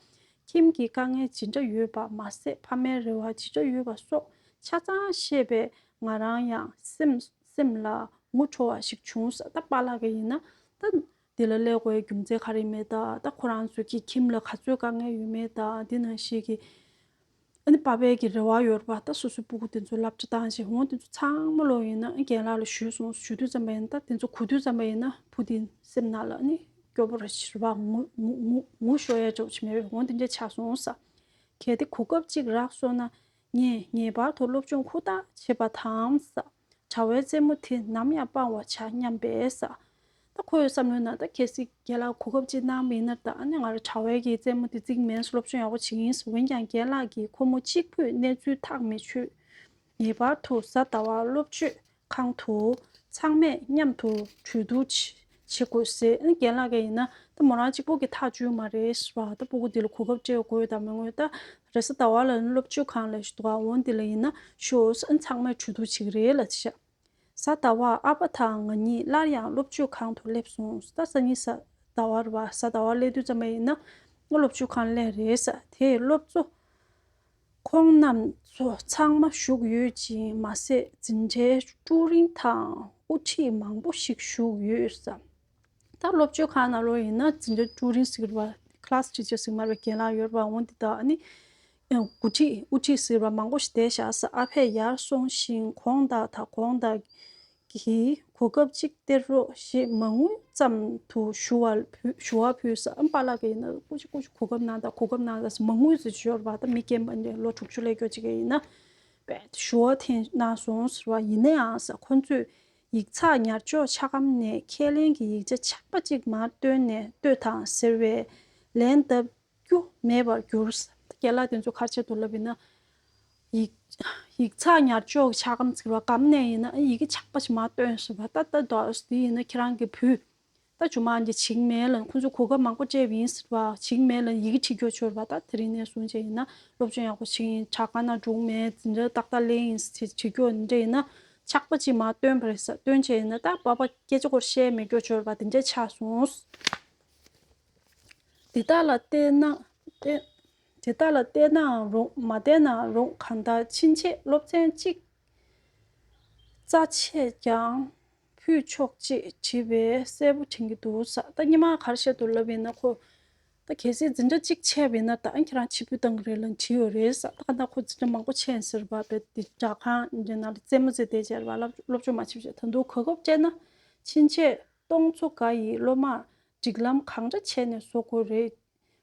ཁྱིམ་གྱི་དཀའ་ངལ་ཇི་འདྲ་ཡོད་པ་མ་ཟད་ཕ་མའི་རེ་བ་ཇི་འདྲ་ཡོད་པ་སོགས་ཆ་ཚང་ཤེས་པས་ང་རང་ཡང་སེམས་སེམས་ལ་ངུ་འཕྲོ་བ་ཞིག་བྱུང་ས། ད་པཱ་ལགས་ཀྱིས་ཡིན་ན་ད་འདི་ལ་སླེབས་དགོས་རྒྱུ་མཚན་ག་རེ་མེད། ད་ད་ཁོ་རང་ཚོ་གི་ཁྱིམ་ལ་ག་ཚོད་དཀའ་ངལ་ཡོད་མེད། ད་འདི་ནང་བཞིན་གྱི་ཨ་ནི་པ་ཕའི་གི་རེ་བ་ཡོད་རེད་པ། ད་སོ་སོའི་སྤུ་གུ་དེ་ཚོ་སློབ་གྲྭ་བཏང་བྱས་འོང་དེ་ཚོ་ཚང་མ་ལོ་ཡིན་ན་རྒན་ལགས་ལ་ཞུས་སོང་། ཞུ་དུས་ཙམ་པ་ཡིན་ན་ད་དེ་ཚོ་གོ་དུས་ཙམ་པ་ཡིན་ན་བུ་དེ་སེམས་ནང་ལ་ཨ་ནི་སྐྱོ་པོ་རེ་ཞིག་རེད་པ། ངུ་ངུ་ངུ་ངུ་ཤོར་ཡ་ཅོག་ཅིག་མེད་པས་འོང་དེ་འདྲ་ཆགས་སོང་ས། གལ་ཏེ་གོ་སྐབས་ཅིག་རག་སོང་ན་ངས་ངེས་པར་དུ་སློབ་སྦྱོང་ཧུར་ཐག་བྱེད་པ་དང་ས། གྲྭ་བའི་རྩེད་མོ་དེ་ནམ་ཡང་སྤང་བར་བྱ་སྙམ་པས་ས། ད་ཁོའི་བསམ་བློའི་ནང་ད་གལ་སྲིད་རྒན་ལགས་གོ་སྐབས་ཅིག་གནང་བ་ཡིན་ན་ད་ཨ་ནི་ང་རང་གྲྭ་བའི་གི་རྩེད་མོ་དེ་རྩེ་གི་མིན། སློབ་སྦྱོང་ཡག་པོ་བྱེད་ཀྱི་ཡིན་ཟེར། འོན་ཀྱང་རྒན་ལགས་ཀྱིས་ཁོ་མོ་གཅིག་པུས་གནས་ཚུལ་ཐག་མི་ཆོད། ངེས་པར་དུ་གཟའ་ཟླ་བར་སློབ་དཔྱོད་ཁང་དུ་ཚང་མས་མཉམ་དུ་གྲོས་བསྡུར་བྱེད་དགོས་ཟེར། ཨ་ནི་རྒན་ལགས་ཀྱིས་ཡིན་ན་ད་མོ་རང་གཅིག་པོ་གིས་ཐག་གཅོད་མ་རེད་ཟེར་བ། ད་སྤུ་གུ་འདི་ལ་གོ་སྐབས་སྤྲད་དགོས་དང་མི་དགོས། ད་རེས་གཟའ་ཟླ་བ་ལ་སློབ་དཔྱོད་ཁང་ལ་ཞུ་དགོས། འོ་འདི་ལ་ཡིན་ན་ཤོག་ཟེར། ཨ་ནི་ཚང་མས་གྲོས་བསྡུར་བྱེད་ཀྱི་རེད་ལབ་བྱས། གཟའ་ཟླ་བར་ཨ་ཕ་དང་ང་གཉིས་སླར་ཡང་སློབ་དཔྱོད་ཁང་དུ་སླེབས་སོང་། ད་སང་ཉིན་གཟའ་ཟླ་བ་རེད་པ། གཟའ་ཟླ་བ་སླེབས་དུས་ཙམ་པ་ཡིན་ན་སློབ་དཔྱོད་ཁང་སླེབས་རེད་ས། དེས་སློབ་གཙོ་ཁོང་རྣམ་ཚོ་ཚང་མ་བཞུགས་ཡོད་ཅིང་མ་ཟད་འཛིན་གྲྭའི་ཀྲུའུ་རིན་དང་དབུ་ཁྲིད་མང་པོ་ཞིག་བཞུགས་ཡོད་ས། ད་སློབ་དཔྱོད་ཁང་ནང་ལོགས་ཡིན་ན་འཛིན་གྲྭ་ཀྲུའུ་རིན་ཟེར་བ། ཀླཱས་ཊི་ཆར་ཟེར་མ་རེད། རྒན་ལགས་ཡོད་རེད་པ། འོ་འདི་དག་ཨ་ནི་འགོ་ཁྲིད་དབུ་ཁྲིད་ཟེར་བ་མང་པོ་ཞིག་བསྡད་བཞག་ས། ཨ་ཕས་ཡར་སོང་ཞིང་གོང་དག་དང་གོང་དག་གིས་གོ་སྐབས་གཅིག་སྟེར་རོགས་ཞེས་མ་དངུལ་ཙམ་དུ་ཞུ་བ་ཕུལ་ཞུ་བ་ཕུལ་ས། ཨ་ནི་པཱ་ལགས་ཀྱིས་ཡིན་ན་སྐུ་མཁྱེན་སྐུ་མཁྱེན་གོ་སྐབས་གནང་དང་གོ་སྐབས་གནང་དང་ཟེར། མ་དངུལ་ཟེར་ཞོར་བ་ད་མི་རྒན་པ་འདྲ་ལོ་དྲུག་ཅུ་སླེབས་ཀྱོག་ཅིག་ཡིན་ན་བས་ཞུ་བ་འཐེན་གནང་སོང་ཟེར་བ། ཡིན་ན་ཡང་ཟེར། ཁོ་ཚོས་ཡིག་ཚགས་ཉར་འཇོག་འཆར་སྒམ་ནས་ཁས་ལེན་གྱི་ཡིག་ཆ་ཆག་པ་གཅིག་མར་བཏོན་ནས་ལྟོས་དང་ཟེར་བའི་ལན་བཏབ་རྒྱུ་མེད་པར་གྱུར། རྒན་ལགས་དེ་ཚོ་ག་རེ་བྱེད་འདུག་ལབ་ཡིན་ན། ཡིག་ཡིག་ཚགས་ཉར་འཇོག་འཆར་སྒམ་ཟེར་བ་སྒམ་ནས་ཡིན་ན་ཡི་གེ་ཆག་པ་ཞིག་མར་བཏོན་ཟེར་བ། ད་ལྟ་དོ་དེ་ཡིན་ན་ཁྱེད་རང་གིས་ཕུལ། ད་ཇོ་མོ་ཨན་ཅི་བྱིངས་མེད་ལ་ཁོང་ཚོ་གོ་སྐབས་མང་པོ་སྤྲད་པ་ཡིན་ཟེར་བ། བྱིངས་མེད་ལ་ཡི་གེ་བྲིས་རྒྱུ་ཆོར་བ། ད་དེ་རིང་ནས་བཟུང་བྱས་ཡིན་ན་སློབ་སྦྱོང་ཡག་པོ་བྱེད་ཡིན། དྲ་ཁང་ནང་འགྲོ་མེད་འཛིན་གྲྭ་ཏག་ཏག་ལེན་ཡིན་ཟེར་བྱེད་རྒྱུ་འདྲ་ཡིན་ན་ཆག་པ་ཅིག་མར་བཏོན་པ་རེད་ཟེར། བཏོན་བྱས་ཡིན་ན་ད་པ་པ་སྐད་ཆ་སྐོར་བཤད་མེད་རྒྱུ་ཆོར་བ་དེ་འདྲ་ཆགས་སོང་། དེ་དག་ལ་བལྟས་ན་བལྟས་དེ་དག་ལ་བལྟས་ནའང་རུང་མ་བལྟས་ནའང་རུང་། གང་ལྟར་ཕྱིན་ཆད་སློབ་ཚན་གཅིག་རྩ་ཆད་ཀྱང་ཕུད་ཆོག་ཅེས་བྲིས་པས་གསལ་པོ་དྲན་གྱི་འདུག་ཟེར། ད་སྔོན་མ་ག་རེ་བཤད་འདུག་ལབ་ཡིན་ན། ཁོ་ད་གལ་སྲིད་འཛིན་གྲྭ་གཅིག་ཆད་པ་ཡིན་ན་ད་ཁྱེད་རང་ཕྱིར་འབུད་བཏང་གི་རེད་ལབ་བྲིས་ཡོད་རེད་ཟེར། ད་ག་ད་ཁོ་འཛིན་གྲྭ་མང་པོ་ཆད་ཟེར་བ། བས་དེ་དྲ་ཁང་འདི་ནང་ལ་རྩེད་མོ་རྩེ་བསྡད་བྱས་རེད་བ། སློབ་སློབ་སྦྱོང་མ་བྱེད་བྱས། ད་དུང་གོ་སྐབས་སྤྲད་ན་ཕྱིན་ཆད་གཏོང་ཚོ་འགའ་ཡིས་སློབ་མར་སྒྲིག་ལམ་གང་འདྲ་བྱས་ནས་བཟོ་དགོས་རེད།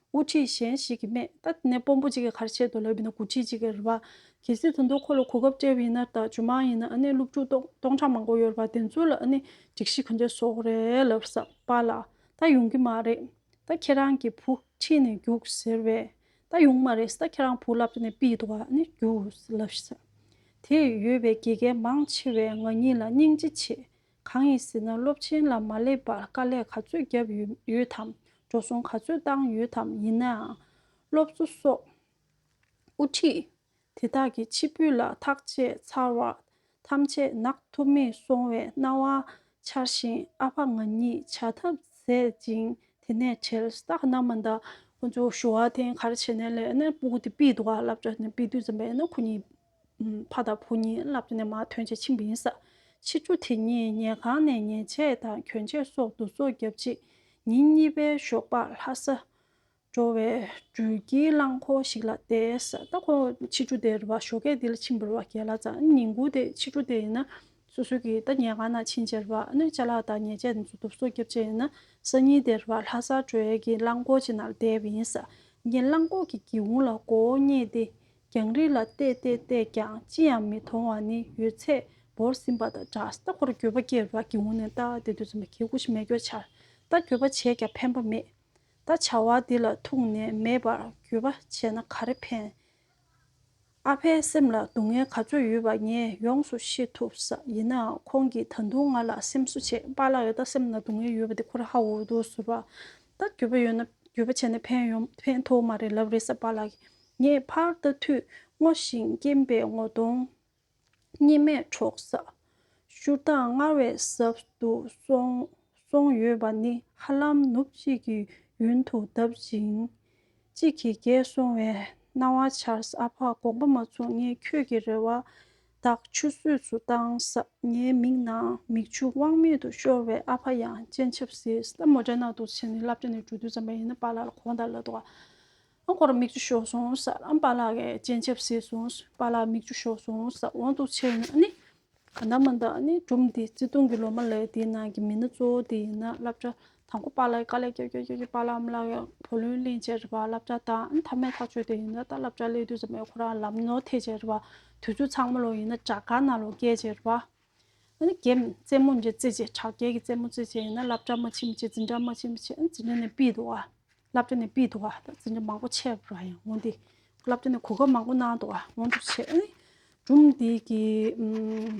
དབུ་ཁྲིད་གཞན་ཞིག་གིས་སྨྲས། ད་དེ་ནས་དཔོན་པོ་གཅིག་གིས་ག་རེ་བྱས་འདུག་ལབ་ཡིན་ན། འགོ་ཁྲིད་གཅིག་གིས་རེད་བ། གལ་སྲིད་ད་དུང་ཁོ་ལ་གོ་སྐབས་སྤྲད་པ་ཡིན་ན། ད་ཇོ་མོ་ཡིན་ན་ཨ་ནི་སློབ་ཕྲུག་སྟོང་སྟོང་ཕྲག་མང་པོ་ཡོད་རེད་བ། དེ་ཚོ་ལ་ཨ་ནི་སྒྲིག་གཞི་ག་འདྲ་བཟོ་དགོས་རེད་ལབ་ས། པཱ་ལགས་ད་ཡོང་གི་མ་རེད། ད་ཁྱེད་རང་གི་བུ་ཁྲིད་ནས་རྒྱུགས་ཟེར་བས། ད་ཡོང་མ་རེད་ཟེར། ད་ཁྱེད་རང་བུ་སློབ་གྲྭ་ནས་ཕུད་འདུག་ག་ཨ་ནི་རྒྱུགས་ལབ་ས། དེར་ཡོད་པའི་དགེ་རྒན་མང་ཆེ་བས་ང་གཉིས་ལ་སྙིང་རྗེ་ཆེ། གང་ཡིན་ཟེར་ན། སློབ་ཆེན་ལ་མ་སླེབས་པར་དཀའ་ལས་ག་ཚོད་བརྒྱབ་ཡོད་ཡོད་དམ། འགྲོ་སོང་ག་ཚོད་བཏང་ཡོད་དམ། ཡིན་ནའང་སློབ་གཙོ་སོགས་དབུ་ཁྲིད་དེ་དག་གིས་ཕྱི་ཕུད་ལ་ཐག་བཅད་ཚར་བར་ཐམས་ཅད་ནག་ཐུབ་མེད་སོང་བས་སྣང་བ་འཆར་བཞིན་ཨ་ཕ་ང་གཉིས་བྱ་ཐབས་མཛད་ཅིང་དེ་ནས་བྲལ། ད་ག་ནང་མ་ད་ཁོ་ཚོ་ཞུ་བ་འཐེན་ག་རེ་བྱས་ནས་ལས་ནས་སྤུ་གུ་དེ་ཕུད་འདུག་ག་སློབ་གྲྭ་ནས་ཕུད་དུས་ཙམ་པས་ན་ཁོ་གཉིས་ཕ་དང་བུ་གཉིས་སློབ་གྲྭ་ནས་མར་ཐོན་བྱས་ཕྱིན་པ་ཡིན་ས། ཕྱི་དྲོ་དེ་ཉིན་ཉལ་ཁང་ནས་ཉལ་ཆས་དང་གྱོན་ཆས་སོགས་བསྡུ་གསོག་བརྒྱབ་རྗེས་ཉིན་གཉིས་པའི་ཞོགས་པར་ལྷ་ས་འགྲོ་བའི་འགྲུལ་སྐྱེལ་རླངས་འཁོར་ཞིག་ལ་བསྡད་ས། ད་ཁོ་ཕྱི་དྲོ་དེ་རེད་བ། ཞོགས་ཀས་དེ་ལ་ཕྱིན་པ་རེད་བ། རྒན་ལགས་ཚང་ཉིན་གུང་དེ་ཕྱི་དྲོ་དེ་ཡིན་ན་སོ་སོ་གི་ད་ཉལ་ཁང་ནང་ཕྱིན་བྱས་རེད་བ། ཨ་ནི་ཅ་ལག་དང་ཉལ་ཆས་དེ་ཚོ་བསྡུ་གསོག་བརྒྱབ་བྱས་ཡིན་ན་སང་ཉིན་དེ་རེད་བ། ལྷ་སར་འགྲོ་ཡས་ཀྱི་རླངས་འཁོར་ཅིག་ནང་ལ་བསྡད་པ་ཡིན་ས། ངས་རླངས་འཁོར་གྱི་སྒེའུ་ཁུང་ལ་མགོ་བོ་བསྙེས་ཏེ། རྒྱང་རིང་ལ་བལྟས་བལྟས་བལྟས་ཀྱང་ཅི་ཡང་མི་མཐོང་བ་ནི་ཡོད་ཚད་བོར་ཟིན་པ་དང་འདྲ། ད་ཁོར་འགྱོད་པ་སྐྱེས་རེད་བ། སྒེའུ་ཁུང་ནས་ལྟ་བསྡད་དུས་ཙམ་པ་གད་ཁུག་ཞིག་མེད་སྐྱོ་ཆགས། ད་འགྱོད་པ་བྱས་ཀྱང་ཕན་པ་མེད། ད་བྱ་བ་འདི་ལ་ཐུག་ནས་མེད་པར་འགྱོད་པ་བྱས་ན་ག་རེ་ཕན། ཨ་ཕའི་སེམས་ལ་སྡུག་བསྔལ་ག་ཚོད་ཡོད་པ་ངས་ཡོངས་སུ་ཤེས་ཐུབ་ས། ཡིན་ནའང་ཁོང་གིས་ད་དུང་ང་ལ་སེམས་གསོ་བྱས། པཱ་ལགས་ཀྱིས་ད་སེམས་ལ་སྡུག་བསྔལ་ཡོད་པ་དེ་ཁོ་རང་ཧ་གོ་འདུག་ཟེར་བ། ད་འགྱོད་པ་ཡོད་ན་འགྱོད་པ་བྱས་ན་ཕན་ཡོང་ཕན་ཐོགས་མ་རེད་ལབ་རེད་ས། པཱ་ལགས་ཀྱིས། ངས་ཕར་ལྟ་དུས་སྔོ་ཞིང་སྐྱེམས་པའི་ངོ་གདོང་གཉིས་མེད་འཕྲོག་ས། བཞུར་སྟངས་སྔར་བས་ཟབ་ཏུ་སོང་སོང་ཡོད་པ་ནི་ཧ་ལམ་ནུབ་གཅིག་གི་ཡུན་དུ་ལྡབ་ཅིང་གཅིག་གིས་རྒྱས་སོང་བའི་སྣང་བ་འཆར། ཨ་ཕ་དགོངས་པ་མ་ཚོམས། ངས་ཁྱོད་ཀྱི་རེ་བ་དག་ཆུད་ཟོས་སུ་བཏང་ས། ངའི་མིག་ནང་མིག་ཆུ་དབང་མེད་དུ་ཤོར་བས་ཨ་ཕ་ཡང་སྤྱན་ཆབ་གཟིགས། ད་མོ་ཊ་ནང་དུ་ཕྱིན་ནས་སློབ་གྲྭ་ནས་འགྲོ་དུས་ཙམ་པ་ཡིན་ན་པཱ་ལགས་ལ་དགོངས་དག་ལབ་འདུག་ག་ཨ་ཁོ་རང་མིག་ཆུ་ཤོར་སོང་ཟེར། ཨ་པཱ་ལགས་ཀྱིས་སྤྱན་ཆབ་གཟིགས་སོང་ཟེར། པཱ་ལགས་མིག་ཆུ་ཤོར་སོང་ཟེར། འོང་དུ་ཆེ་ཡིན་ཨ་ནི། ག་འདྲ་མ་འདྲ་ཨ་ནི་སྒྲུང་འདི་བརྩེ་དུང་གི་ལོ་མ་ལབ་ཡས་དེའི་ནང་གི་མི་སྣ་གཙོ་བོ་དེ་ཡིན་ན་སློབ་གྲྭ་དང་པོ་པཱ་ལགས་ཀྱིས་དཀའ་ལས་རྒྱབ་རྒྱབ་རྒྱབ་རྒྱབ་པཱ་ལགས་ཨ་མ་ལགས་ཀྱིས་བུ་ལོན་ལེན་བྱས་རེད་པ། སློབ་གྲྭ་དང་ཨ་ནི་མཐའ་མའི་ཐག་གཅོད་དེ་ཡིན་ན་ད་སློབ་གྲྭ་སླེབས་དུས་ཙམ་པ་ཁོ་རང་ལམ་ནོར་ཐེབས་བྱས་རེད་པ། དུས་ཚོད་ཚང་མ་ལོ་ཡིན་ན་དྲ་སྒར་ནང་ལོ་བསྐྱལ་བྱས་རེད་པ། ཨ་ནི་རྒན་རྩེད་མོ་འདྲ་རྩེ་བྱས་དྲག་རྒྱལ་གྱི་རྩེད་མོ་རྩེ་བྱས་ཡིན་ན་སློབ་གྲྭ་མ་ཕྱིན་པ་བྱས་འཛིན་གྲྭ་མ་ཕྱིན་པ་བྱས་ཨ་ནི་འཛིན་གྲྭ་ནས་ཕུད་འདུག་ག་སློབ་གྲྭ་ནས་ཕུད་འདུག་ག་ད་འཛིན་གྲྭ་མང་པོ་ཆད་པ་ར་ཡང་འོང་དེ། སློབ་གྲྭ་ནས་གོ་སྐབས་མང་པོ་གནང་འདུག་ག་འོང་དུ་ཆེ་ཨ་ནི། སྒྲུང་འདི་གི་ཨམ།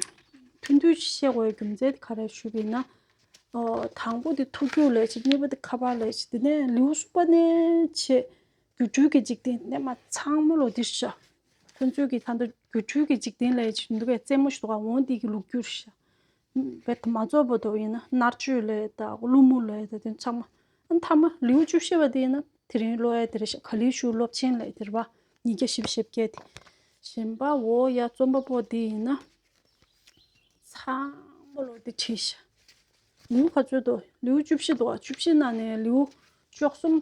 ཐུང་ཐུང་བཤད་དགོས་རྒྱུ་མཚན་དེ་ག་རེ་ཞུས་པ་ཡིན་ན། ཨོ། དང་པོ་དེ་ཐུགས་རྒྱུད་ལས་བྱེད། གཉིས་པ་དེ་ཁ་པར་ལས་བྱེད། དེ་ནས་ལེའུ་གསུམ་པ་ནས་བྱེད། སྒྱུ་འཕྲུལ་གྱི་འཇིག་རྟེན་དེ་ནས་མ་ཚང་མ་ལོ་འདི་ཤ། ཁོ་ཚོས་ཀྱི་ད་ལྟ་སྒྱུ་འཕྲུལ་གྱི་འཇིག་རྟེན་ལས་བྱེད་འདུག་པའི་རྩེད་མོ་ཞིག་འདུག་ག་འོང་འདི་གི་ལོ་རྒྱུས་ཤ། བེད་མ་རྫོགས་པ་དོ་ཡིན་ན་མནར་གཅོད་ལས་དང་ཀླུ་མོ་ལས་དང་དེ་ཚང་མ། ཨ་མཐའ་མ་ལེའུ་བཅུ་བཞི་པ་དེ་ཡིན་ན་དེ་རིང་ཀློག་ཡ་དེ་རེད་ཤག་ག་ལེར་ཞུ་སློབ་ཆེན་ལས་དེ་རེད་པ། ཉིས་བརྒྱ་བཞི་བཅུ་ཞེ་བརྒྱད་དེ། གཞན་པ་འོ་ཡ་རྩོམ་པ་པོ་དེ་ཡིན་ན་ཚང་མ་ལོ་དེ་བྲིས་ཤག་ལེའུ་ག་ཚོད་དོ། ལེའུ་བཅུ་བཞི་དོ། བཅུ་བཞི་ནང་ནས་ལེའུ་བཅུ་གསུམ།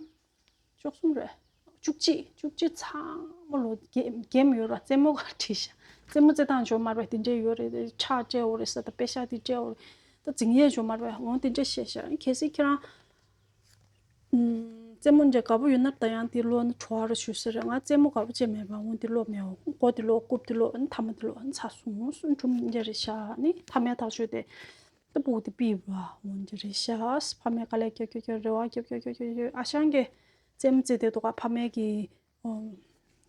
བཅུ་གསུམ་རེད། བཅུ་གཅིག་བཅུ་གཅིག་ཚང་མ་ལོ་རྒན་རྒན་ཡོད་ར། རྩེད་མོ་ག་བྲིས་ཤག་རྩེད་མོ་རྩེ་སྟངས་འཇོག་མ་རེད། དེ་འདྲས་ཡོད་རེད། ཕྱག་སྤྲད་འོ་རེད་ས། ད་པེ་ཤག་དེ་སྤྲད་འོ་རེད། ད་འཛིང་ཡས་འཇོག་མ་རེད། འོང་དེ་འདྲས་བཤད་ཤག་གལ་སྲིད་ཁྱེད་རང་ཨུམ། རྩེད་མོ་འདྲ་དགའ་པོ་ཡོད་ན་ད་ཡང་དེ་ལོ་ན་བྲོ་བ་རུ་ཞུ་ཟེར་རེད། ང་རྩེད་མོ་དགའ་པོ་བྱས་མེད་པ། འོང་དེ་ལོ་མེད། འོ་མགོ་དེ་ལོ་རྐུབ་དེ་ལོ་ཨ་ནི་ཐ་མ་དེ་ལོ་ཨ་ནི་ཚ་སོང་སུན་འགྲུམ་འདྲ་རེད་ཤག་ནི་ཐ་མའི་ཐག་ཆོད་དེ། ད་སྤུ་གུ་དེ་ཕུད་པ་འོ་འདྲ་རེད་ཤག་ཕ་མས་དཀའ་ལས་རྒྱབ་རྒྱབ་རྒྱབ་རེ་བ་རྒྱབ་རྒྱབ་རྒྱབ་རྒྱབ་རྒྱབ། ཨ་ཞང་གིས་རྩེད་མོ་རྩེ་དེ་འདུག་ག་ཕ་མས་ཀྱི་ཨོ།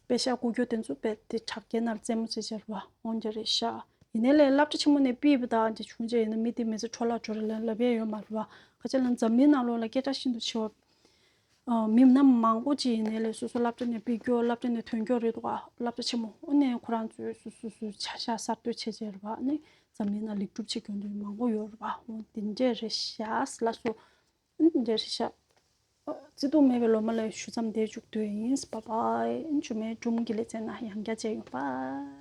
པེ་ཤག་རྐུ་རྒྱུ་དེ་ཚོ་པེ་དེ་དྲག་རྒྱལ་ནར་རྩེད་མོ་རྩེ་བྱར་བ་འོང་རྒྱུ་རེད་ཤག་ཡིན་ནའི་ལས་སློབ་གྲྭ་ཆེན་མོ་ནས་ཕུད་པ་དང་དེ་བྱུང་རྗེས་ཡིན་ན་མི་དེ་མི་ཚེ་འཕྲོ་བརླག་འགྲོ་རེད་ལབ་ཡས་ཡོད་མ་རེད་བ། ཁ་ཆེ་ལ་འཛམ་གླིང་ནང་ལོགས་ལ་སྐད་གྲགས་ཤིན་ཏུ་ཆེ་བ། ཨ། མི་སྣ་མང་པོ་ཅིག་ཡིན་ནའི་ལས་སོ་སོ་སློབ་གྲྭ་ནས་ཕུད་རྒྱུ་སློབ་གྲྭ་ནས་ཐོན་རྒྱུ་རེད་འདུག་ག་སློབ་གྲྭ་ཆེན་མོ་ཨ་ནས་ཁོ་རང་ཚོས་སོ་སོ་སོའི་བྱ་གཞག་གསར་གཏོད་བྱས་བྱས་རེད་བ། ཨ་ནི་འཛམ་གླིང་ནང་ལེགས་གྲུབ་བྱེད་མཁན་དེ་མང་པོ་ཡོད་རེད་བ། འོ་དེ་འདྲས་རེད་ཤག་ལགས་སོ། འདིར་ཤ། བརྩེ་དུང་མེད་པའི་ལོ་མ་ལ་ཞུ་མཚམས་འདིར་འཇུག་འདོད་ཡིན། བཱའི་བཱའི། མཇུག་མའི་སྒྲུང་གི་ལེ་ཚན་ན་ཡང་བསྐྱར་མཇལ་ཡོང་། བཱའི།